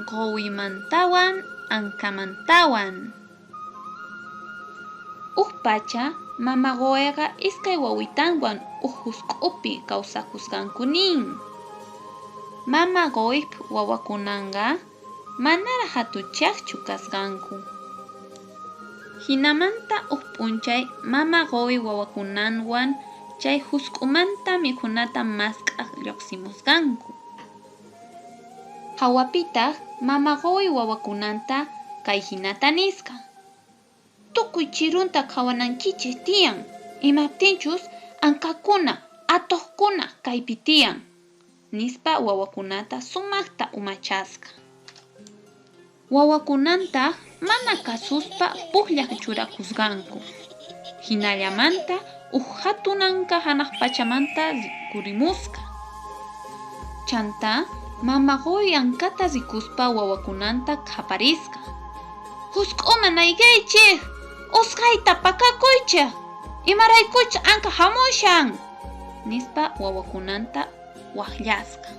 Quwimantawan ankamantawan. Uj pacha mama quwiqa iskay wawitanwan uj jusk'upi kawsakusqanku nin. Mama quwip wawakunanqa manaraq hatuchaqchu kasqanku. Hinamanta uj p'unchay mama quwi wawakunanwan chay jusk'umanta mikhunata mask'aq lluqsimusqanku. Hawapitaq mama quwi wawakunanta kayhinata nisqa: Tukuy chirunta qhawanankichik tiyan, imaptinchus ankakuna, atuqkuna kaypi tiyan, nispa wawakunata sumaqta umachasqa. Wawakunantaq mana kasuspa pukllaq churakusqanku. Hinallamanta uj hatun anka hanaq pachamanta rikurimusqa. Chantá mama quwi ankata rikuspa wawakunanta qhaparisqa: Jusk'uman ayqiychik! Usqhayta pakakuychik! Imaraykuchus anka hamushan! nispa wawakunanta waqllasqa.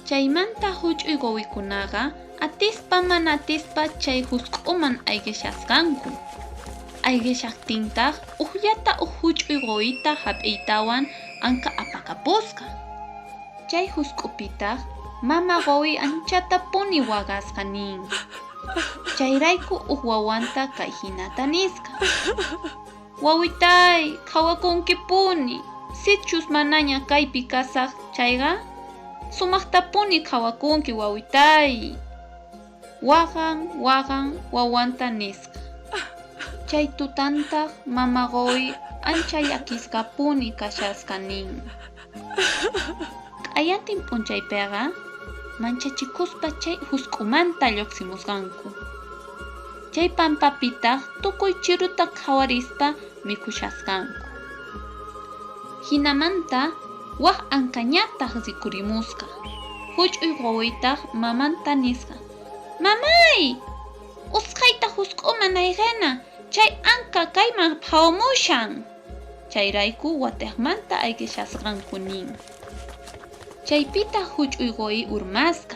Chaymanta huch'uy quwikunaqa atispa mana atispa chay jusk'uman ayqishasqanku. Ayqishaqtintaq ujllata uj huch'uy quwita hap'iytawan anka apakapusqa. Chay jusk'upitaq mama quwi anchatapuni waqasqa nin. Chayrayku uj wawanta kayhinata nisqa: Wawitay, qhawakunkipuni, sichus manaña kaypi kasaq chayqa, sumaqtapuni qhawakunki wawitay. Waqan, waqan wawanta nisqa. Chay tutantaq mama quwi ancha llakisqapuni kashasqa nin. Q'ayantin p'unchaypiqa manchachikuspa chay jusk'umanta lluqsimusqanku. Chay pampapitaq tukuy chiruta qhawarispa mikhushasqanku. Hinamanta wak ankañataq rikurimusqa. Huch'uy quwitaq mamanta nisqa: Mamay! Usqhayta jusk'uman ayqina, chay anka kayman phawamushan. Chayrayku watiqmanta ayqishasqanku nin. Chaypitaq huch'uy quwi urmasqa.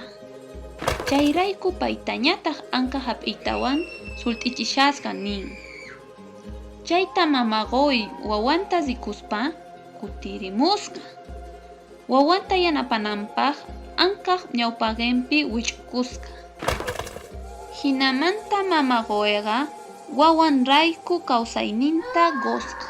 Chayrayku paytañataq anka hap'iytawan sult'ichishasqa nin. Chayta mama quwi wawanta rikuspa kutirimusqa. Wawanta yanapananpaq ankaq ñawpaqinpi wich'ukusqa. Hinamanta mama quwiqa wawanrayku kawsayninta qusqa.